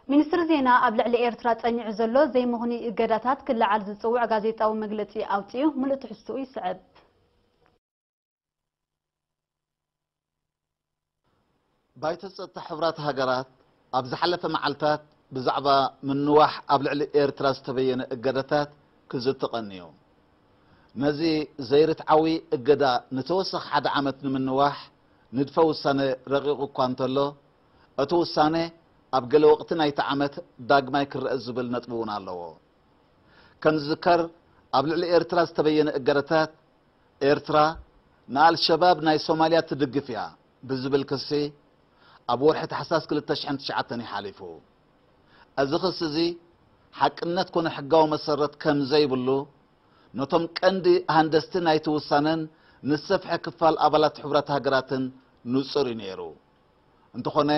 ሚኒስትሪ ዜና ኣብ ልዕሊ ኤርትራ ጸኒዑ ዘሎ ዘይምኽኑይ እገዳታት ክለዓል ዝጽውዕ ጋዜጣዊ መግለጺ ኣውጺኡ። ምሉእ ትሕዝትኡ ይስዕብ። ባይቶ ጸጥታ ሕቡራት ሃገራት ኣብ ዝሓለፈ መዓልታት ብዛዕባ ምንዋሕ ኣብ ልዕሊ ኤርትራ ዝተበየነ እገዳታት ክዝቲ ቀንዩ። ነዚ ዘይርትዓዊ እገዳ ንተወሳኺ ሓደ ዓመት ንምንዋሕ ንድፈ ውሳነ ረቂቑ እኳ እንተሎ፣ እቲ ውሳነ ኣብ ገለ ወቕቲ ናይቲ ዓመት ዳግማይ ክረአ ዝብል ነጥቢ እውን ኣለዎ። ከም ዝዝከር፣ ኣብ ልዕሊ ኤርትራ ዝተበየነ እገዳታት፣ ኤርትራ ንኣልሸባብ ናይ ሶማልያ ትድግፍ እያ ብዝብል ክሲ ኣብ ወርሒ ታሕሳስ ክልተ ሽሕን ትሽዓተን እዩ ሓሊፉ። እዚ ክሲ እዚ ሓቅነት ኮነ ሕጋዊ መሰረት ከም ዘይብሉ፣ ነቶም ቀንዲ ሃንደስቲ ናይቲ ውሳነን ንዝሰፍሐ ክፋል ኣባላት ሕቡራት ሃገራትን ንጹር እዩ ነይሩ። እንተኾነ፣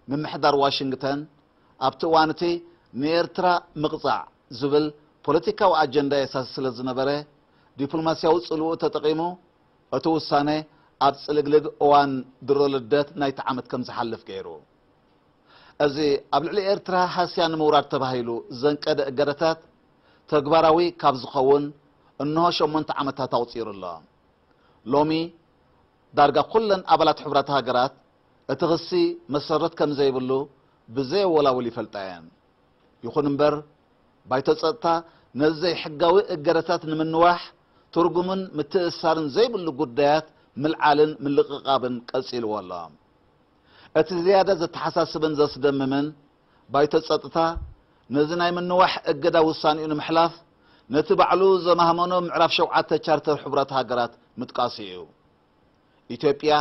ምምሕዳር ዋሽንግተን ኣብቲ እዋን እቲ ንኤርትራ ምቕጻዕ ዝብል ፖለቲካዊ ኣጀንዳ የሳሲ ስለ ዝነበረ፣ ዲፕሎማስያዊ ጽልውኡ ተጠቒሙ እቲ ውሳነ ኣብ ጽልግልግ እዋን ድሮ ልደት ናይቲ ዓመት ከም ዝሓልፍ ገይሩ። እዚ ኣብ ልዕሊ ኤርትራ ሃስያ ንምውራድ ተባሂሉ ዘንቀደ እገዳታት ተግባራዊ ካብ ዝኸውን እንሆ ሸሞንተ ዓመታት ኣቑጺሩ ኣሎ። ሎሚ ዳርጋ ኩለን ኣባላት ሕቡራት ሃገራት እቲ ክሲ መሰረት ከም ዘይብሉ ብዘየወላውል ይፈልጣ እየን። ይኹን እምበር፣ ባይቶ ጸጥታ ነዚ ዘይሕጋዊ እገዳታት ንምንዋሕ ትርጉምን ምትእስሳርን ዘይብሉ ጉዳያት ምልዓልን ምልቕቓብን ቀጺልዎ ኣሎ። እቲ ዝያዳ ዘተሓሳስብን ዘስደምምን፣ ባይቶ ጸጥታ ነዚ ናይ ምንዋሕ እገዳ ውሳኔኡ ንምሕላፍ ነቲ ባዕሉ ዘማህመኖ ምዕራፍ ሸውዓተ ቻርተር ሕቡራት ሃገራት ምጥቃሱ እዩ። ኢትዮጵያ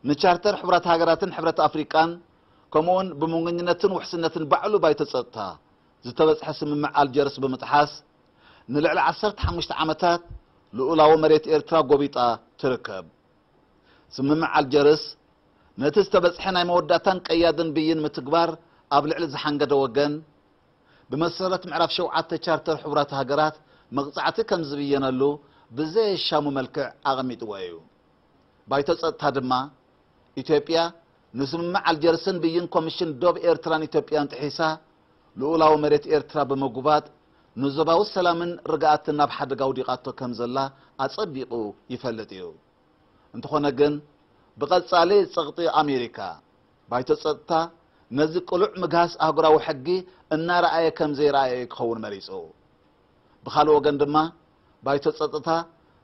ንቻርተር ሕቡራት ሃገራትን ሕብረት ኣፍሪቃን፣ ከምኡውን ብመንጎኝነትን ውሕስነትን ባዕሉ ባይቶ ጸጥታ ዝተበጽሐ ስምምዕ ኣልጀርስ ብምጥሓስ፣ ንልዕሊ ዓሰርተ ሓሙሽተ ዓመታት ልኡላዊ መሬት ኤርትራ ጎቢጣ ትርከብ። ስምምዕ ኣልጀርስ ነቲ ዝተበጽሐ ናይ መወዳእታን ቀያድን ብይን ምትግባር ኣብ ልዕሊ ዝሓንገደ ወገን፣ ብመሰረት ምዕራፍ ሸውዓተ ቻርተር ሕቡራት ሃገራት መቕጻዕቲ ከም ዝብየነሉ ብዘየሻሙ መልክዕ ኣቐሚጥዎ እዩ። ባይቶ ጸጥታ ድማ፣ ኢትዮጵያ ንስምምዕ ኣልጀርስን ብይን ኮሚሽን ዶብ ኤርትራን ኢትዮጵያን ጥሒሳ፣ ልኡላዊ መሬት ኤርትራ ብምጉባጥ፣ ንዞባዊ ሰላምን ርግኣትን ናብ ሓደጋ ኣውዲቓቶ ከም ዘላ ኣጸቢቑ ይፈልጥ እዩ። እንተኾነ ግን፣ ብቐጻሊ ጸቕጢ ኣሜሪካ፣ ባይቶ ጸጥታ ነዚ ቅሉዕ ምግሃስ ኣህጉራዊ ሕጊ እናረኣየ ከም ዘይረኣየ እዩ ክኸውን መሪጹ። ብኻልእ ወገን ድማ፣ ባይቶ ጸጥታ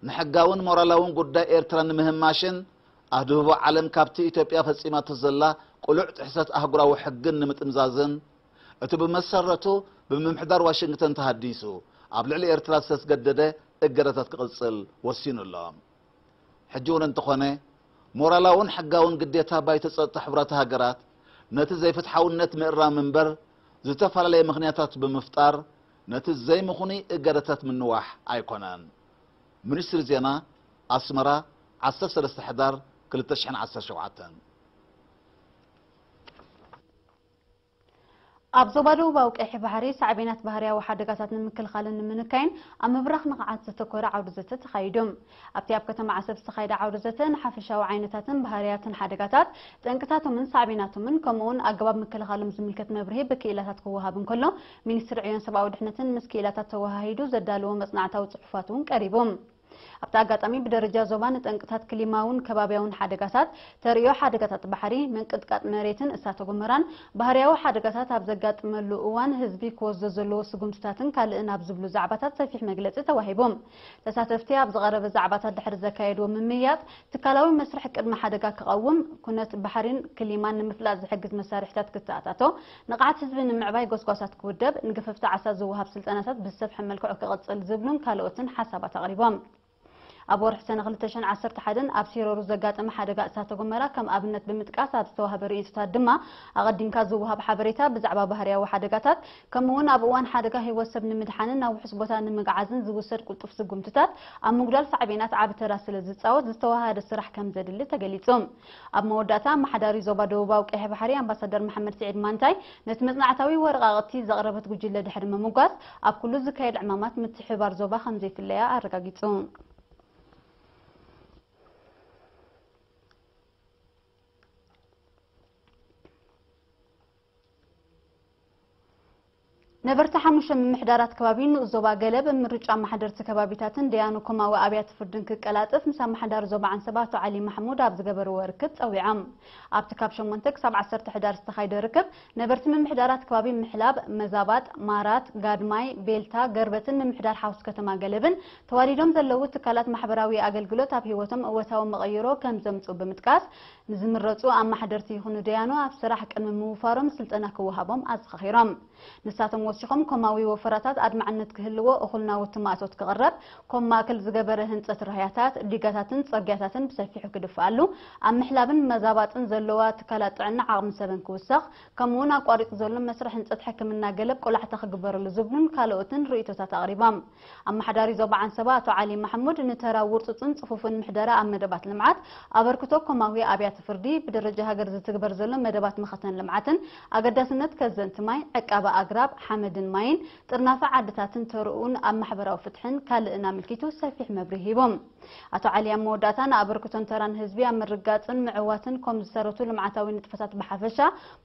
ንሕጋውን ሞራላውን ጉዳይ ኤርትራ ንምህማሽን ኣድህቦ ዓለም ካብቲ ኢትዮጵያ ፈጺማቶ ዘላ ቅሉዕ ጥሕሰት ኣህጉራዊ ሕግን ንምጥምዛዝን፣ እቲ ብመሰረቱ ብምምሕዳር ዋሽንግተን ተሃዲሱ ኣብ ልዕሊ ኤርትራ ዝተስገደደ እገዳታት ክቕጽል ወሲኑ ኣሎ። ሕጂ እውን እንተኾነ፣ ሞራላውን ሕጋውን ግዴታ ባይቶ ጸጥታ ሕቡራት ሃገራት ነቲ ዘይፍትሓውነት ምእራም እምበር፣ ዝተፈላለየ ምኽንያታት ብምፍጣር ነቲ ዘይምኹኑይ እገዳታት ምንዋሕ ኣይኮነን። ሚኒስትሪ ዜና፣ ኣስመራ፣ ዓሰርተ ሰለስተ ሕዳር ክልተ ሽሕን ዓሰርተ ሸውዓተን። ኣብ ዞባ ደቡባዊ ቀይሕ ባሕሪ ሳዕቤናት ባህርያዊ ሓደጋታት ንምክልኻልን ንምንካይን ኣብ ምብራኽ ንቕዓት ዘተኮረ ዓውደ ዘተ ተኻይዱ። ኣብቲ ኣብ ከተማ ዓሰብ ዝተኻየደ ዓውደ ዘተ፣ ንሓፈሻዊ ዓይነታትን ባህርያትን ሓደጋታት፣ ጠንቅታቶምን ሳዕቤናቶምን፣ ከምኡውን ኣገባብ ምክልኻሎም ዝምልከት መብርሂ ብክኢላታት ክወሃብ እንከሎ፣ ሚኒስትሪ ዕዮን ሰብኣዊ ድሕነትን ምስ ክኢላታት ተወሃሂዱ ዘዳለዎ መጽናዕታዊ ጽሑፋት እውን ቀሪቡ። ኣብቲ ኣጋጣሚ፣ ብደረጃ ዞባ ንጠንቅታት ክሊማውን ከባብያውን ሓደጋታት፣ ተርእዮ ሓደጋታት ባሕሪ፣ ምንቅጥቃጥ መሬትን እሳተ ጎመራን፣ ባህርያዊ ሓደጋታት ኣብ ዘጋጥመሉ እዋን ህዝቢ ክወስዶ ዘለዎ ስጉምትታትን ካልእን ኣብ ዝብሉ ዛዕባታት ሰፊሕ መግለጺ ተዋሂቡ። ተሳተፍቲ ኣብ ዝቐረበ ዛዕባታት ድሕሪ ዘካየድዎ ምምይያጥ፣ ትካላዊ መስርሕ ቅድመ ሓደጋ ክቐውም፣ ኩነት ባሕሪን ክሊማን ንምፍላጥ ዝሕግዝ መሳርሒታት ክተኣታቶ፣ ንቕሓት ህዝቢ ንምዕባይ ጎስጓሳት ክውደብ፣ ንገፈፍቲ ዓሳ ዝወሃብ ስልጠናታት ብዝሰፍሐ መልክዑ ክቕጽል ዝብሉን ካልኦትን ሓሳባት ኣቕሪቦም። ኣብ ወርሒ ሰነ ክልተ ሽሕን ዓሰርተ ሓደን ኣብ ሲረሩ ዘጋጠመ ሓደጋ እሳተ ጎመራ ከም ኣብነት ብምጥቃስ፣ ኣብ ዝተዋህበ ርእይቶታት ድማ፣ ኣቐዲምካ ዝወሃብ ሓበሬታ ብዛዕባ ባህርያዊ ሓደጋታት፣ ከምኡ'ውን ኣብ እዋን ሓደጋ ህይወት ሰብ ንምድሓንን ናብ ውሑስ ቦታ ንምግዓዝን ዝውሰድ ቅልጡፍ ስጉምትታት፣ ኣብ ምጉዳል ሳዕቤናት ዓቢ ተራ ስለ ዝጻወት፣ ዝተዋሃደ ስራሕ ከም ዘድሊ ተገሊጹ። ኣብ መወዳእታ፣ ኣመሓዳሪ ዞባ ደቡባዊ ቀይሕ ባሕሪ ኣምባሳደር መሓመድ ስዒድ ማንታይ፣ ነቲ መጽናዕታዊ ወረቓቕቲ ዘቕረበት ጉጅለ ድሕሪ ምምጓስ፣ ኣብ ኩሉ ዝካየድ ዕማማት ምትሕብባር ዞባ ከም ዘይፍለያ ኣረጋጊጹ። ነበርቲ ሓሙሽተ ምምሕዳራት ከባቢ ንኡስ ዞባ ገለብ ምርጫ ኣመሓደርቲ ከባቢታትን ደያኑ ኮማዊ ኣብያተ ፍርድን ክቀላጥፍ ምስ ኣመሓዳሪ ዞባ ዓንሰባ ኣቶ ዓሊ ማሕሙድ ኣብ ዝገበርዎ ርክብ ጸዊዖም። ኣብቲ ካብ ሸሞንተ ክሳብ ዓሰርተ ሕዳር ዝተኻየደ ርክብ ነበርቲ ምምሕዳራት ከባቢ ምሕላብ፣ መዛባጥ፣ ማራት፣ ጋድማይ፣ ቤልታ፣ ገርበትን ምምሕዳር ሓውስ ከተማ ገለብን ተዋዲዶም ዘለዉ ትካላት ማሕበራዊ ኣገልግሎት ኣብ ህይወቶም እወታዊ መቐይሮ ከም ዘምጽኡ ብምጥቃስ፣ ንዝምረጹ ኣመሓደርቲ ይኹኑ ደያኑ ኣብ ስራሕ ቅድሚ ምውፋሮም ስልጠና ክወሃቦም ኣዘኻኺሮም። ንሳቶም ወሲኾም ኮማዊ ወፈራታት ኣድማዕነት ክህልዎ፣ እኹል ናውቲ ማእቶት ክቕረብ፣ ኮም ማእከል ዝገበረ ህንጸት ራህያታት፣ ዲጋታትን ጸግያታትን ብሰፊሑ ክድፍኣሉ፣ ኣብ ምሕላብን መዛባጥን ዘለዋ ትካላት ጥዕና ዓቕሚ ሰበን ክውሰኽ፣ ከምኡውን ኣቋሪጹ ዘሎ መስርሕ ህንጸት ሕክምና ገለብ ቆላሕታ ክግበረሉ ዝብሉን ካልኦትን ርእይቶታት ኣቕሪቦም። ኣመሓዳሪ ዞባ ዓንሰባ ኣቶ ዓሊ ማሕሙድ ንተራ ውርጹጽን ጽፉፍን ምሕደራ ኣብ መደባት ልምዓት ኣበርክቶ ኮማዊ ኣብያተ ፍርዲ፣ ብደረጃ ሃገር ዝትግበር ዘሎ መደባት መኸተን ልምዓትን ኣገዳስነት ከዘንቲ ማይ፣ ዕቃበ ኣግራብ፣ ሓመድን ማይን፣ ጥርናፈ ዓድታትን ተርኡን ኣብ ማሕበራዊ ፍትሕን ካልእን ኣመልኪቱ ሰፊሕ መብርሂ ሂቦም። ኣቶ ዓሊ ኣብ መወዳእታ ንኣበርክቶን ተራን ህዝቢ ኣብ ምርጋጽን ምዕዋትን ኮም ዝሰረቱ ልምዓታዊ ንጥፈታት ብሓፈሻ፣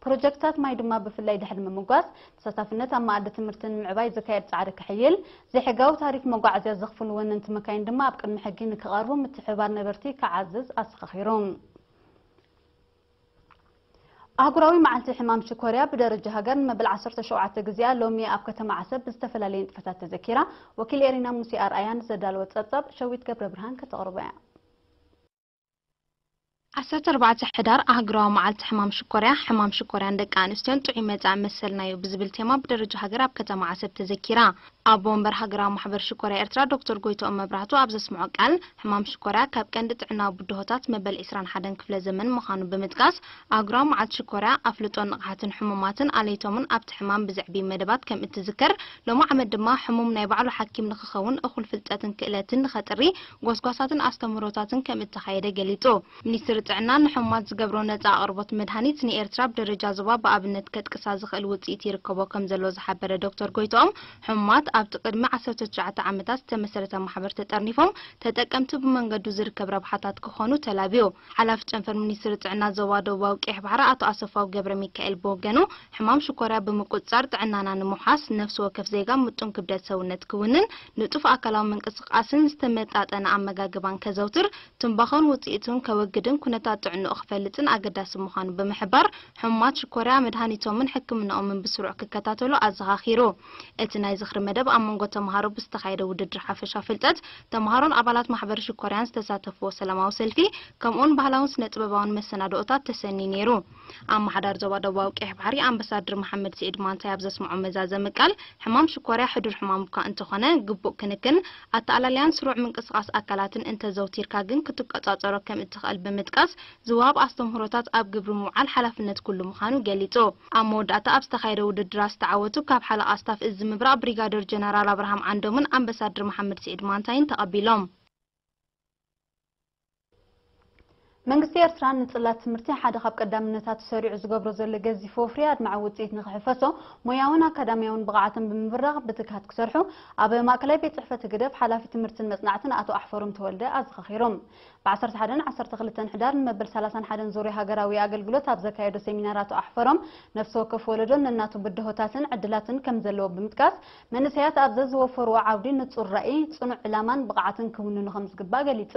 ፕሮጀክትታት ማይ ድማ ብፍላይ ድሕሪ ምምጓስ፣ ተሳታፍነት ኣብ መኣዲ ትምህርትን ምዕባይ ዝካየድ ጻዕሪ ክሕይል፣ ዘይሕጋዊ ታሪፍ መጓዓዝያ ዘኽፍሉ ወነንቲ መካይን ድማ ኣብ ቅድሚ ሕጊ ንክቐርቡ ምትሕብባር ነበርቲ ክዓዝዝ ኣዘኻኺሩ። ኣህጉራዊ መዓልቲ ሕማም ሽኮርያ ብደረጃ ሃገር ንመበል ዓሰርተ ሸውዓተ ግዜኣ ሎሚ ኣብ ከተማ ዓሰብ ብዝተፈላለየ ንጥፈታት ተዘኪራ። ወኪል ኤሪና ሙሴ ኣርኣያ ንዘዳለወ ጸብጻብ ሸዊት ገብረ ብርሃን ከተቕርቦ እያ። ዓሰርተ ኣርባዕተ ሕዳር ኣህጉራዊ መዓልቲ ሕማም ሽኮርያ፣ ሕማም ሽኮርያን ደቂ ኣንስትዮን ጥዑይ መጻኢ መሰልና'ዩ ብዝብል ቴማ ብደረጃ ሃገር ኣብ ከተማ ዓሰብ ተዘኪራ። ኣቦ ወንበር ሃገራዊ ማሕበር ሽኮርያ ኤርትራ ዶክተር ጎይትኦም መብራህቱ ኣብ ዘስምዖ ቃል፣ ሕማም ሽኮርያ ካብ ቀንዲ ጥዕናዊ ብድሆታት መበል ዕስራን ሓደን ክፍለ ዘመን ምዃኑ ብምጥቃስ፣ ኣህጉራዊ መዓልቲ ሽኮርያ ኣፍልጦን ንቕሓትን ሕሙማትን ኣለይቶምን ኣብቲ ሕማም ብዘዕብዩ መደባት ከም እትዝከር፣ ሎሚ ዓመት ድማ ሕሙም ናይ ባዕሉ ሓኪም ንኽኸውን እኹል ፍልጠትን ክእለትን ንኸጥሪ ጎስጓሳትን ኣስተምህሮታትን ከም እተኻየደ ገሊጹ። ሚኒስትሪ ጥዕና ንሕሙማት ዝገብሮ ነጻ ኣቕርቦት መድሃኒት ንኤርትራ ብደረጃ ዞባ ብኣብነት ከጥቅሳ ዝኽእል ውጽኢት ይርከቦ ከም ዘሎ ዝሓበረ ዶክተር ጎይትኦም፣ ሕሙማት ኣብቲ ቅድሚ ዓሰርተ ትሽዓተ ዓመታት ዝተመሰረተ ማሕበር ተጠርኒፎም ተጠቀምቲ ብመንገዱ ዝርከብ ረብሓታት ክኾኑ ተላብዩ። ሓላፊ ጨንፈር ሚኒስትሪ ጥዕና ዞባ ደቡባዊ ቀይሕ ባሕሪ ኣቶ ኣሰፋው ገብረ ሚካኤል ብወገኑ፣ ሕማም ሽኮርያ ብምቁጽጻር ጥዕናና ንምውሓስ ነፍሲ ወከፍ ዜጋ ምጡን ክብደት ሰውነት ክውንን፣ ንጡፍ ኣካላዊ ምንቅስቃስን ዝተመጣጠነ ኣመጋግባን ከዘውትር፣ ትምባኾን ውጽኢቱን ከወግድን ኩነታት ጥዕንኡ ክፈልጥን ኣገዳሲ ምዃኑ ብምሕባር፣ ሕሙማት ሽኮርያ መድሃኒቶምን ሕክምናኦምን ብስሩዕ ክከታተሉ ኣዘኻኺሩ። እቲ ናይ ዝኽሪ መደብ ኣብ መንጎ ተምሃሮ ብዝተኻየደ ውድድር ሓፈሻ ፍልጠት፣ ተምሃሮን ኣባላት ማሕበር ሽኮርያን ዝተሳተፍዎ ሰላማዊ ሰልፊ፣ ከምኡውን ባህላውን ስነ ጥበባውን መሰናድኦታት ተሰንዩ ነይሩ። ኣመሓዳሪ ዞባ ደቡባዊ ቀይሕ ባሕሪ ኣምባሳደር መሓመድ ስዒድ ማንታይ ኣብ ዘስምዖ መዛዘሚ ቃል፣ ሕማም ሽኮርያ ሕዱር ሕማም እኳ እንተኾነ፣ ግቡእ ክንክን፣ ኣተኣላልያን ስሩዕ ምንቅስቓስ ኣካላትን እንተዘውቲርካ ግን ክትቆጻጸሮ ከም እትኽእል ብምጥቃስ፣ ዝወሃብ ኣስተምህሮታት ኣብ ግብሪ ምውዓል ሓላፍነት ኩሉ ምዃኑ ገሊጹ። ኣብ መወዳእታ ኣብ ዝተኻየደ ውድድራት ዝተዓወቱ ካብ ሓለቓ ስታፍ እዚ ምብራቕ ብሪጋደር ጀነራል ኣብርሃም ዓንዶምን ኣምባሳደር መሓመድ ስዒድ ማንታይን ተቐቢሎም። መንግስቲ ኤርትራ ንጽላት ትምህርቲ ሓደ ካብ ቀዳምነታቱ ሰሪዑ ዝገብሮ ዘሎ ገዚፍ ወፍሪ ኣድማዒ ውጽኢት ንኽሕፈሶ ሞያውን ኣካዳሚያውን ብቕዓቶም ብምብራኽ ብትግሃት ክሰርሑ ኣብ ማእከላይ ቤት ጽሕፈት ህግደፍ ሓላፊ ትምህርትን መጽናዕትን ኣቶ ኣሕፈሮም ተወልደ ኣዘኻኺሮም። ብ ዓሰርተ ሓደን ዓሰርተ ክልተን ሕዳር ንመበል ሰላሳን ሓደን ዙርያ ሃገራዊ ኣገልግሎት ኣብ ዘካየዶ ሴሚናር ኣቶ ኣሕፈሮም፣ ነፍሲ ወከፍ ወለዶ ነናቱ ብድሆታትን ዕድላትን ከም ዘለዎ ብምጥቃስ፣ መንእሰያት ኣብ ዘዝወፈርዎ ዓውዲ ንጹር ራእይ፣ ጽኑዕ ዕላማን ብቕዓትን ክውንኑ ከም ዝግባእ ገሊጹ።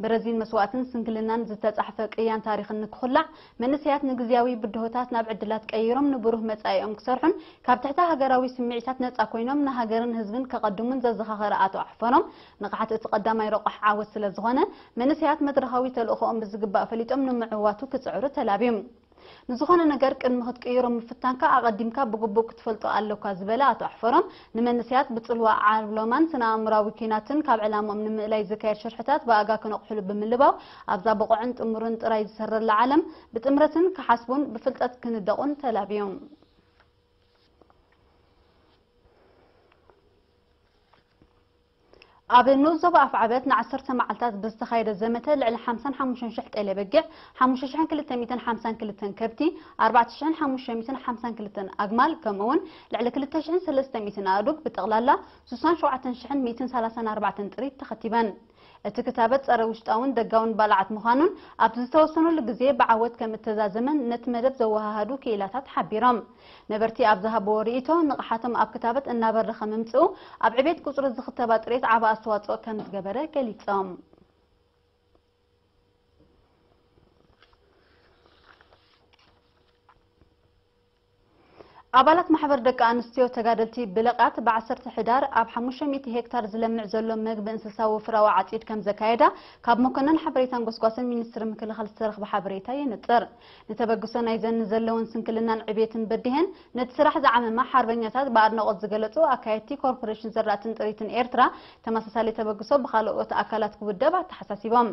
ብረዚን መስዋእትን ስንክልናን ዝተጻሕፈ ቅያን ታሪኽን ንክኹላዕ፣ መንእሰያት ንግዝያዊ ብድሆታት ናብ ዕድላት ቀይሮም ንብሩህ መጻኢኦም ክሰርሑን ካብ ትሕቲ ሃገራዊ ስምዒታት ነጻ ኮይኖም ንሃገርን ህዝብን ከቐድሙን ዘዘኻኸረ ኣቶ ኣሕፈሮም፣ ንቕሓት እቲ ቀዳማይ ረቋሒ ዓወት ስለ ዝኾነ፣ መንእሰያት መድረኻዊ ተልእኾኦም ብዝግባእ ፈሊጦም ንምዕዋቱ ክጽዕሩ ተላብዩ። ንዝኾነ ነገር ቅድሚ ክትቅይሮ ምፍታንካ ኣቐዲምካ ብግቡእ ክትፈልጦ ኣለካ ዝበለ ኣቶ ኣሕፈሮም፣ ንመንእሰያት ብጽልዋ ዓብሎማን ስነ ኣእምራዊ ኲናትን ካብ ዕላምኦም ንምእላይ ዝካየድ ሽርሕታት ብኣጋ ክነቕሕሉ ብምልባው፣ ኣብዛ ብቑዕን ጥሙርን ጥራይ ዝሰረላ ዓለም ብጥምረትን ክሓስቡን ብፍልጠት ክንደቑን ተላብዮም። ኣብ ንኡስ ዞባ ኣፍዓበት ንዓሰርተ መዓልታት ብዝተኻየደ ዘመተ ልዕሊ ሓምሳን ሓሙሽተን ሽሕ ጤለ በጊዕ፣ ሓሙሽተ ሽሕን ክልተ ሚእትን ሓምሳን ክልተን ከብቲ፣ ኣርባዕተ ሽሕን ሓሙሽተ ሚእትን ሓምሳን ክልተን ኣግማል፣ ከምኡውን ልዕሊ ክልተ ሽሕን ሰለስተ ሚእትን ኣእዱግ፣ ብጠቕላላ ስሳን ሸውዓተን ሽሕን ሚእትን ሰላሳን ኣርባዕተን ጥሪት ተኸቲበን። እቲ ክታበት ጸረ ውሽጣውን ደጋውን ባልዓት ምዃኑን ኣብ ዝተወሰኑሉ ግዜ ብዓወት ከም እተዛዘመን ነቲ መደብ ዘወሃሃዱ ክኢላታት ሓቢሮም። ነበርቲ ኣብ ዝሃብዎ ርእይቶ፣ ንቕሓቶም ኣብ ክታበት እናበረኸ ምምጽኡ ኣብ ዕቤት ቁጽሪ ዝኽተባ ጥሬት ዓቢ ኣስተዋጽኦ ከም ዝገበረ ገሊጾም። ኣባላት ማሕበር ደቂ ኣንስትዮ ተጋደልቲ ብለቓት ብዓሰርተ ሕዳር ኣብ ሓሙሽተ ሚእቲ ሄክታር ዝለምዕ ዘሎ መግቢ እንስሳ ወፍራዊ ዓጺድ ከም ዘካየዳ ካብ መኮነን ሓበሬታን ጎስጓስን ሚኒስትሪ ምክልኻል ዝተረኽበ ሓበሬታ የነጽር። ንተበግሶ ናይዘን ዘለውን ስንክልናን ዕቤትን በዲሀን ነቲ ስራሕ ዝዓመማ ሓርበኛታት ብኣድናቖት ዝገለጹ ኣካየድቲ ኮርፖሬሽን ዘራእትን ጥሪትን ኤርትራ፣ ተመሳሳሊ ተበግሶ ብኻልኦት ኣካላት ክውደብ ኣተሓሳሲቦም።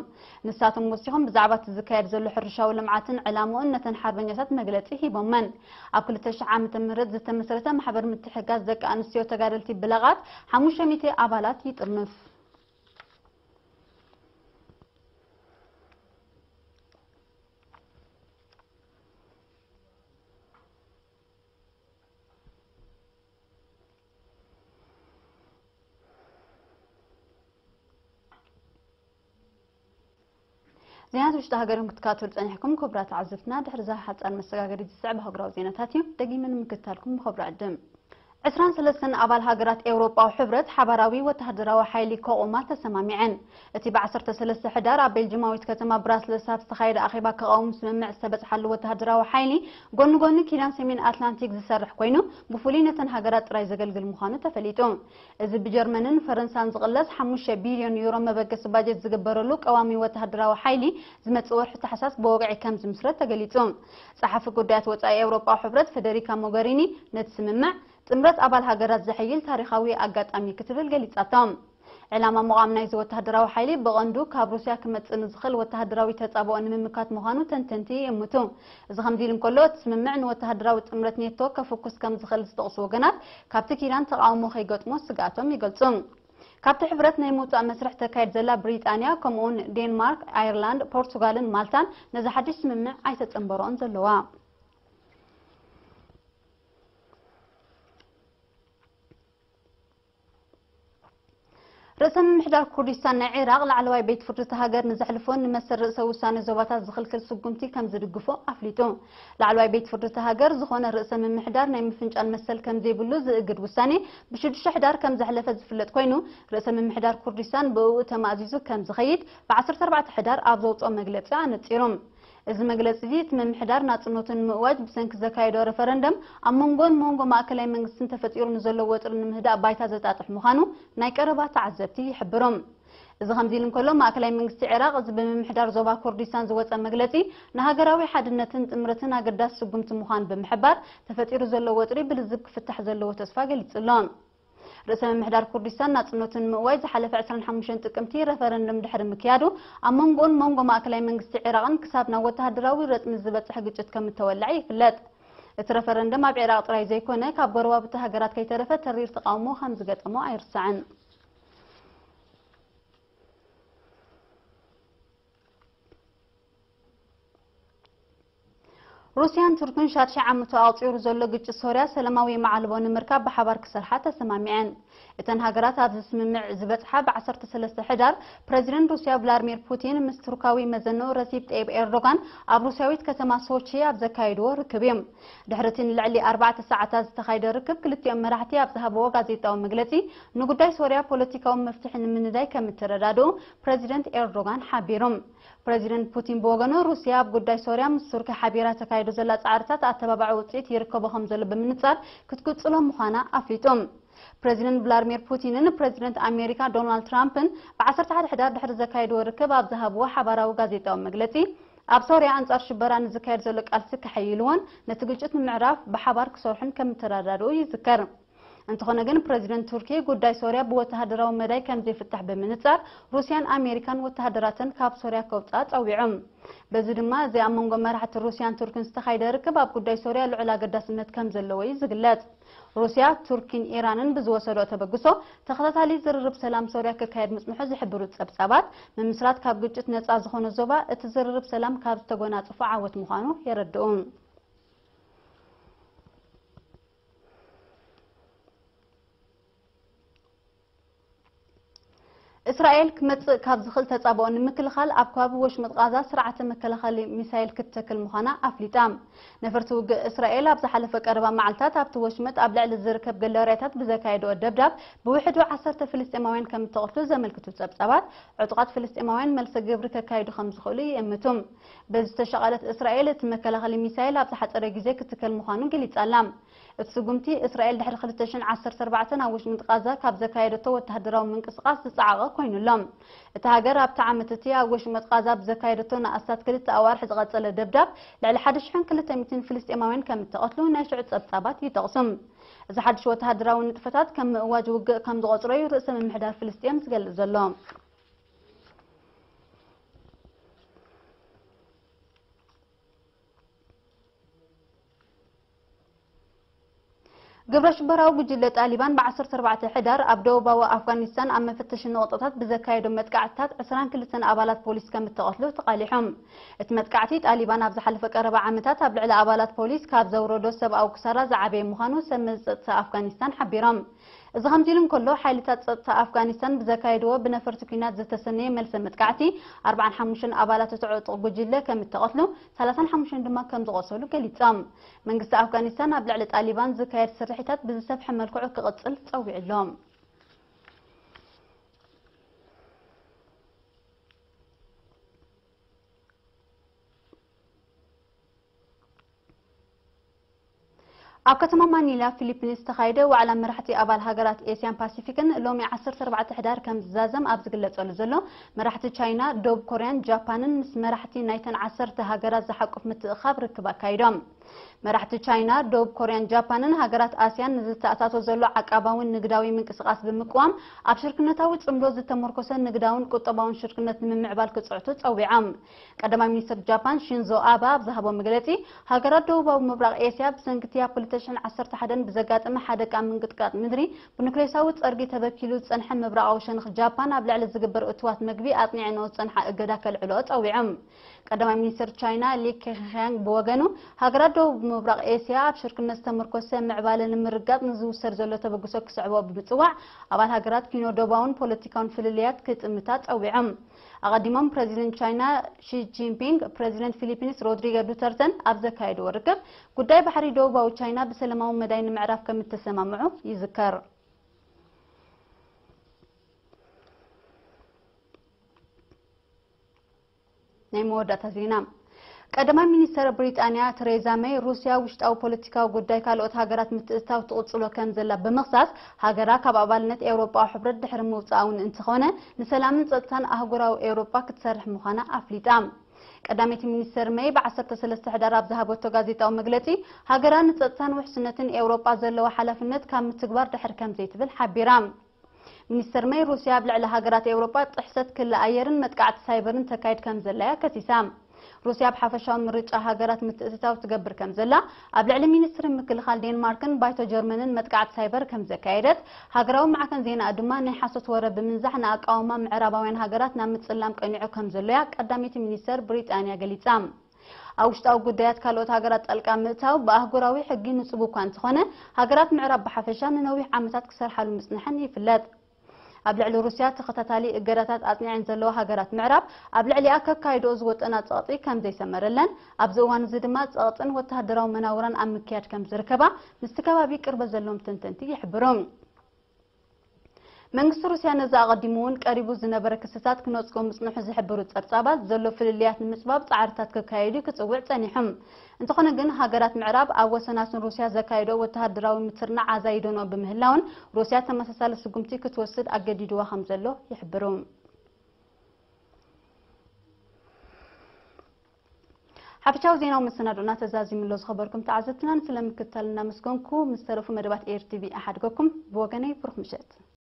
ንሳቶም ወሲኾም ብዛዕባ እቲ ዝካየድ ዘሎ ሕርሻዊ ልምዓትን ዕላምኡን ነተን ሓርበኛታት መግለጺ ሂቦመን። ኣብ ክልተ ሽሕ ዓመተ ምህረት ዝተመስረተ ማሕበር ምትሕግጋዝ ደቂ ኣንስትዮ ተጋደልቲ ብለቓት ሓሙሽተ ሚእቲ ኣባላት ይጥርንፍ። ዜናት ውሽጢ ሃገርኩም ክትከታተሉ ጸኒሕኩም ክቡራት ተዓዘብትና፣ ድሕሪ እዛ ሓጻር መሰጋገሪት ዝስዕብ ኣህጉራዊ ዜናታት እዩ። ደጊመ ንምክትታልኩም ብኽብሪ ዕድም። ዕስራን ሰለስተን ኣባል ሃገራት ኤውሮጳዊ ሕብረት ሓባራዊ ወተሃደራዊ ሓይሊ ከቑማ ተሰማሚዐን። እቲ ብዓሰርተ ሰለስተ ሕዳር ኣብ ቤልጅማዊት ከተማ ብራስለስ ኣብ ዝተኻየደ ኣኼባ ክቐውም ስምምዕ ዝተበጽሓሉ ወተሃደራዊ ሓይሊ፣ ጎኒ ጎኒ ኪዳን ሰሜን ኣትላንቲክ ዝሰርሕ ኮይኑ፣ ብፍሉይ ነተን ሃገራት ጥራይ ዘገልግል ምዃኑ ተፈሊጡ። እዚ ብጀርመንን ፈረንሳን ዝቕለስ ሓሙሽተ ቢልዮን ዩሮ መበገሲ ባጀት ዝግበረሉ ቀዋሚ ወተሃደራዊ ሓይሊ፣ ዝመጽእ ወርሒ ታሕሳስ ብወግዒ ከም ዝምስረት ተገሊጹ። ጸሓፊ ጉዳያት ወጻኢ ኤውሮጳዊ ሕብረት ፈደሪካ ሞገሪኒ ነቲ ስምምዕ፣ ጥምረት ኣባል ሃገራት ዘሐይል ታሪኻዊ ኣጋጣሚ ክትብል ገሊጻቶ። ዕላማ ምቋም ናይዚ ወተሃደራዊ ሓይሊ ብቐንዱ ካብ ሩስያ ክመጽእ ንዝኽእል ወተሃደራዊ ተጻብኦ ንምምካት ምዃኑ ተንተንቲ ይእምቱ። እዚ ከምዚ ኢሉ እንከሎ፣ እቲ ስምምዕ ንወተሃደራዊ ጥምረት ኔቶ ከፍኩስ ከም ዝኽእል ዝጠቕሱ ወገናት፣ ካብቲ ኪዳን ተቓውሞ ከይገጥሞ ስግኣቶም ይገልጹ። ካብቲ ሕብረት ናይ ምውጻእ መስርሕ ተካይድ ዘላ ብሪጣንያ፣ ከምኡውን ዴንማርክ፣ ኣየርላንድ፣ ፖርቱጋልን ማልታን ነዚ ሓድሽ ስምምዕ ኣይተጸንበሮኦን ዘለዋ። ርእሰ ምምሕዳር ኩርዲስታን ናይ ዒራቕ ላዕለዋይ ቤት ፍርዲ እታ ሃገር ንዘሕልፎ ንመሰል ርእሰ ውሳነ ዞባታት ዝኽልክል ስጉምቲ ከም ዝድግፎ ኣፍሊጡ። ላዕለዋይ ቤት ፍርዲ እታ ሃገር ዝኾነ ርእሰ ምምሕዳር ናይ ምፍንጫል መሰል ከም ዘይብሉ ዝእግድ ውሳኔ ብሽዱሽተ ሕዳር ከም ዘሕለፈ ዝፍለጥ ኮይኑ፣ ርእሰ ምምሕዳር ኩርዲስታን ብእኡ ተማእዚዙ ከም ዝኸይድ ብዓሰርተ ኣርባዕተ ሕዳር ኣብ ዘውፅኦ መግለፂ ኣነፂሩ። እዚ መግለፂ እዚ እቲ ምምሕዳር ናፅነቱ ንምእዋጅ ብሰንኪ ዘካየዶ ረፈረንደም ኣብ መንጎን መንጎ ማእከላይ መንግስትን ተፈጢሩ ንዘሎ ወጥሪ ንምህዳእ ባይታ ዘጣጥሕ ምዃኑ ናይ ቀረባ ተዓዘብቲ ይሕብሩ። እዚ ከምዚ ኢሉ እንከሎ፣ ማእከላይ መንግስቲ ዒራቕ እዚ ብምምሕዳር ዞባ ኮርዲስታን ዝወጸ መግለጺ ንሃገራዊ ሓድነትን ጥምረትን ኣገዳሲ ስጉምቲ ምዃኑ ብምሕባር፣ ተፈጢሩ ዘሎ ወጥሪ ብልዝብ ክፍታሕ ዘለዎ ተስፋ ገሊጹ ኣሎ። ርእሰ ምምሕዳር ኩርዲስታን ናጽነቱ ንምእዋይ ዝሓለፈ ዕስራን ሓሙሽተን ጥቅምቲ ረፈረንደም ድሕሪ ምክያዱ፣ ኣብ መንጎኡን መንጎ ማእከላይ መንግስቲ ዒራቕን ክሳብ ናብ ወተሃደራዊ ረጽሚ ዝበጽሕ ግጭት ከም እተወልዐ ይፍለጥ። እቲ ረፈረንደም ኣብ ዒራቕ ጥራይ ዘይኮነ፣ ካብ ጎረባብቲ ሃገራት ከይተረፈ ተሪር ተቓውሞ ከም ዝገጠሞ ኣይርሳዕን። ሩስያን ቱርክን ሻድሻይ ዓመቱ ኣቑጺሩ ዘሎ ግጭት ሶርያ ሰላማዊ መዓልቦ ንምርካብ ብሓባር ክሰርሓ ተሰማሚዐን። እተን ሃገራት ኣብዚ ስምምዕ ዝበጽሓ ብ ዓሰርተ ሰለስተ ሕዳር ፕረዚደንት ሩስያ ቭላድሚር ፑቲን ምስ ቱርካዊ መዘንኡ ረሲፕ ጠይብ ኤርዶጋን ኣብ ሩስያዊት ከተማ ሶቺ ኣብ ዘካየድዎ ርክብ እዩ። ድሕሪ እቲ ንልዕሊ ኣርባዕተ ሰዓታት ዝተኻየደ ርክብ ክልቲኦም መራሕቲ ኣብ ዝሃብዎ ጋዜጣዊ መግለጺ ንጉዳይ ሶርያ ፖለቲካዊ መፍትሒ ንምንዳይ ከም እተረዳድኡ ፕረዚደንት ኤርዶጋን ሓቢሩ። ፕረዚደንት ፑቲን ብወገኑ፣ ሩስያ ኣብ ጉዳይ ሶርያ ምስ ቱርኪ ሓቢራ ተካይዶ ዘላ ጻዕርታት ኣተባባዒ ውጽኢት ይርከቦ ከም ዘሎ ብምንጻር ክትቅጽሎ ምዃና ኣፍሊጡ። ፕረዚደንት ቭላድሚር ፑቲንን ፕረዚደንት ኣሜሪካ ዶናልድ ትራምፕን ብ ዓሰርተ ሓደ ሕዳር ድሕሪ ዘካየድዎ ርክብ ኣብ ዝሃብዎ ሓባራዊ ጋዜጣዊ መግለጺ፣ ኣብ ሶርያ ኣንጻር ሽበራ ንዝካየድ ዘሎ ቃልሲ ከሐይልዎን ነቲ ግጭት ንምዕራፍ ብሓባር ክሰርሑን ከም እተረዳድኡ ይዝከር። እንተኾነ ግን፣ ፕረዚደንት ቱርኪ ጉዳይ ሶርያ ብወተሃደራዊ መዳይ ከም ዘይፍታሕ ብምንጻር፣ ሩስያን ኣሜሪካን ወተሃደራተን ካብ ሶርያ ከውጽኣ ጸዊዑ። በዚ ድማ፣ እዚ ኣብ መንጎ መራሕቲ ሩስያን ቱርክን ዝተኻየደ ርክብ ኣብ ጉዳይ ሶርያ ልዑል ኣገዳስነት ከም ዘለዎ እዩ ዝግለጽ። ሩስያ፣ ቱርኪን ኢራንን ብዝወሰድኦ ተበግሶ፣ ተኸታታሊ ዝርርብ ሰላም ሶርያ ክካየድ ምጽንሑ ዝሕብሩ ጸብጻባት፣ ምምስራት ካብ ግጭት ነጻ ዝኾነ ዞባ፣ እቲ ዝርርብ ሰላም ካብ ዝተጎናጸፎ ዓወት ምዃኑ የረድኡ። እስራኤል ክመጽእ ካብ ዝኽእል ተጻብኦ ንምክልኻል ኣብ ከባቢ ወሽመጥ ቓዛ ስርዓተ መከላኸሊ ሚሳይል ክትተክል ምዃና ኣፍሊጣ። ነፈርቲ ውግእ እስራኤል ኣብ ዝሓለፈ ቀረባ መዓልታት ኣብቲ ወሽመጥ ኣብ ልዕሊ ዝርከብ ገለርያታት ብዘካየድኦ ደብዳብ ብውሕዱ ዓሰርተ ፍልስጤማውያን ከም እተቐትሉ ዘመልክቱ ጸብጻባት፣ ዕጡቓት ፍልስጤማውያን መልሰ ግብሪ ከካይዱ ከም ዝኽእሉ ይእምቱ። በዚ ዝተሻቐለት እስራኤል እቲ መከላኸሊ ሚሳይል ኣብ ዝሓጸረ ግዜ ክትከል ምዃኑ ገሊጻ ኣላ። እቲ ስጉምቲ እስራኤል ድሕሪ ክልተ ሽሕን ዓሰርተ ኣርባዕተን ኣብ ወሽመጥ ቓዛ ካብ ዘካየደቶ ወተሃደራዊ ምንቅስቓስ ዝጸዓቐ ኮይኑ ኣሎ። እታ ሃገር ኣብቲ ዓመት እቲ ኣብ ወሽመጥ ቓዛ ብዘካየደቶ ንኣስታት ክልተ ኣዋርሕ ዝቐጸለ ደብዳብ ልዕሊ ሓደ ሽሕን ክልተ ሚእትን ፍልስጤማውያን ከም እተቐትሉ ናይ ሽዑ ጸብጻባት ይጠቕሱ። እዚ ሓድሽ ወተሃደራዊ ንጥፈታት ከም ምእዋጅ ውግእ ከም ዝቖጽሮ እዩ ርእሰ ምምሕዳር ፍልስጤም ዝገልጽ ዘሎ። ግብረ ሽበራዊ ጉጅለ ጣሊባን ብ ዓሰርተ ኣርባዕተ ሕዳር ኣብ ደቡባዊ ኣፍጋኒስታን ኣብ መፈተሺ ነቑጣታት ብዘካየዶ መጥቃዕትታት ዕስራን ክልተን ኣባላት ፖሊስ ከም እተቐትሉ ተቓሊሖም። እቲ መጥቃዕቲ ጣሊባን ኣብ ዝሓለፈ ቀረባ ዓመታት ኣብ ልዕሊ ኣባላት ፖሊስ ካብ ዘውረዶ ሰብኣዊ ክሳራ ዝዓበየ ምዃኑ ሰብ መዚ ጸጥታ ኣፍጋኒስታን ሓቢሮም። እዚ ከምዚ ኢሉ እንከሎ፣ ሓይልታት ጸጥታ ኣፍጋኒስታን ብዘካየድዎ ብነፈርቲ ኲናት ዝተሰነየ መልሰ መጥቃዕቲ ኣርባዓን ሓሙሽተን ኣባላት እቲ ዕጡቕ ጉጅለ ከም እተቐትሉ፣ ሰላሳን ሓሙሽተን ድማ ከም ዝቖሰሉ ገሊጾም። መንግስቲ ኣፍጋኒስታን ኣብ ልዕሊ ጣሊባን ዝካየድ ስርሒታት ብዝሰፍሐ መልክዑ ክቕጽል ጸዊዑ ኣሎ። ኣብ ከተማ ማኒላ ፊሊፒንስ ዝተኻየደ ዋዕላ መራሕቲ ኣባል ሃገራት ኤስያን ፓሲፊክን ሎሚ ዓሰርተ ኣርባዕተ ሕዳር ከም ዝዛዘም ኣብ ዝግለጸሉ ዘሎ፣ መራሕቲ ቻይና፣ ደቡብ ኮርያን ጃፓንን ምስ መራሕቲ ናይተን ዓሰርተ ሃገራት ዝሓቁፍ ምትእኻብ ርክብ ኣካይዶም። መራሕቲ ቻይና፣ ደቡብ ኮርያን ጃፓንን ሃገራት ኣስያን ንዝተኣታቶ ዘሎ ዓቃባውን ንግዳዊ ምንቅስቓስ ብምቅዋም፣ ኣብ ሽርክነታዊ ጽምዶ ዝተመርኮሰ ንግዳውን ቁጠባውን ሽርክነት ንምምዕባል ክጽዕቱ ጸዊዖም። ቀዳማይ ሚኒስትር ጃፓን ሺንዞ ኣበ ኣብ ዝሃቦ መግለጺ፣ ሃገራት ደቡባዊ ምብራቕ ኤስያ ብሰንኪ እቲ ኣብ ክልተ ሽሕን ዓሰርተ ሓደን ብዘጋጠመ ሓደጋ ምንቅጥቃጥ ምድሪ ብኑክሌሳዊ ጸርጊ ተበኪሉ ዝጸንሐ ምብራቓዊ ሸነኽ ጃፓን ኣብ ልዕሊ ዝግበር እትዋት መግቢ ኣጽኒዐንኦ ዝጸንሓ እገዳ ከልዕልኦ ጸዊዖም። ቀዳማይ ሚኒስትር ቻይና ሊ ኬንግ ብወገኑ፣ ሃገራት ደቡብ ምብራቕ ኤስያ ኣብ ሽርክነት ዝተመርኮሰ ምዕባለ ንምርግጋጽ ንዝውሰድ ዘሎ ተበግሶ ክስዕቦ ብምጽዋዕ፣ ኣባል ሃገራት ኪኖ ዶባውን ፖለቲካውን ፍልልያት ክጥምታ ጸዊዖም። ኣቐዲሞም ፕረዚደንት ቻይና ሺ ጂንፒንግ፣ ፕረዚደንት ፊሊፒንስ ሮድሪጎ ዱተርተን ኣብ ዘካየድዎ ርክብ፣ ጉዳይ ባሕሪ ደቡባዊ ቻይና ብሰላማዊ መዳይ ንምዕራፍ ከም እተሰማምዑ ይዝከር። ናይ መወዳእታ ዜና። ቀዳማይ ሚኒስተር ብሪጣንያ ተሬዛ መይ፣ ሩስያ ውሽጣዊ ፖለቲካዊ ጉዳይ ካልኦት ሃገራት ምትእትታው ትቕጽሎ ከም ዘላ ብምኽሳስ፣ ሃገራ ካብ ኣባልነት ኤውሮጳዊ ሕብረት ድሕሪ ምውጻኣ እውን እንተኾነ፣ ንሰላምን ጸጥታን ኣህጉራዊ ኤውሮጳ ክትሰርሕ ምዃና ኣፍሊጣ። ቀዳመይቲ ሚኒስተር መይ ብ ዓሰርተ ሰለስተ ሕዳር ኣብ ዝሃበቶ ጋዜጣዊ መግለጺ፣ ሃገራ ንጸጥታን ውሕስነትን ኤውሮጳ ዘለዋ ሓላፍነት ካብ ምትግባር ድሕር ከም ዘይትብል ሓቢራ። ሚኒስተር መይ፣ ሩስያ ኣብ ልዕሊ ሃገራት ኤውሮጳ ጥሕሰት ክሊ ኣየርን መጥቃዕቲ ሳይበርን ተካይድ ከም ዘላ እያ ከሲሳ። ሩስያ ኣብ ሓፈሻዊ ምርጫ ሃገራት ምትእትታው ትገብር ከም ዘላ፣ ኣብ ልዕሊ ሚኒስትሪ ምክልኻል ዴንማርክን ባይቶ ጀርመንን መጥቃዕቲ ሳይበር ከም ዘካየደት፣ ሃገራዊ ማዕከን ዜናኣ ድማ ናይ ሓሶት ወረ ብምንዛሕ ንኣቃውማ ምዕራባውያን ሃገራት ናብ ምጽላም ቀኒዑ ከም ዘሎ'ያ ቀዳመይቲ ሚኒስተር ብሪጣንያ ገሊጻ። ኣብ ውሽጣዊ ጉዳያት ካልኦት ሃገራት ጣልቃ ምእታው ብኣህጉራዊ ሕጊ ንጹግ እኳ እንተኾነ፣ ሃገራት ምዕራብ ብሓፈሻ ንነዊሕ ዓመታት ክሰርሓሉ ምጽንሐን ይፍለጥ። ኣብ ልዕሊ ሩስያ ተኸታታሊ እገዳታት ኣጽኒዐን ዘለዋ ሃገራት ምዕራብ፣ ኣብ ልዕሊኣ ከካይድኦ ዝወጠና ጸቕጢ ከም ዘይሰመረለን፣ ኣብዚ እዋን እዚ ድማ ጸቕጥን ወተሃደራዊ መናውራን ኣብ ምክያድ ከም ዝርከባ ምስቲ ከባቢ ቅርበት ዘለዎም ተንተንቲ ይሕብሩ። መንግስቲ ሩስያ ነዚ ኣቐዲሙ እውን ቀሪቡ ዝነበረ ክስታት ክነጽጎ ምጽንሑ ዝሕብሩ ጸብጻባት፣ ዘሎ ፍልልያት ንምጽባብ ጻዕርታት ከካየዱ ክጽውዕ ጸኒሑ። እንተኾነ ግን፣ ሃገራት ምዕራብ ኣብ ወሰናስን ሩስያ ዘካየዶ ወተሃደራዊ ምትርናዕ ኣዛይደንኦ ብምህላውን፣ ሩስያ ተመሳሳሊ ስጉምቲ ክትወስድ ኣገዲድዋ ከም ዘሎ ይሕብሩ። ሓፈሻዊ ዜናዊ መሰናድኦና ተዛዚሙ ኣሎ። ዝኸበርኩም ተዓዘብትና፣ ስለምክትታል እናመስገንኩ፣ ምስ ተረፉ መደባት ኤር ቲ ቪ እሓድገኩም። ብወገነይ፣ ብሩኽ ምሸት።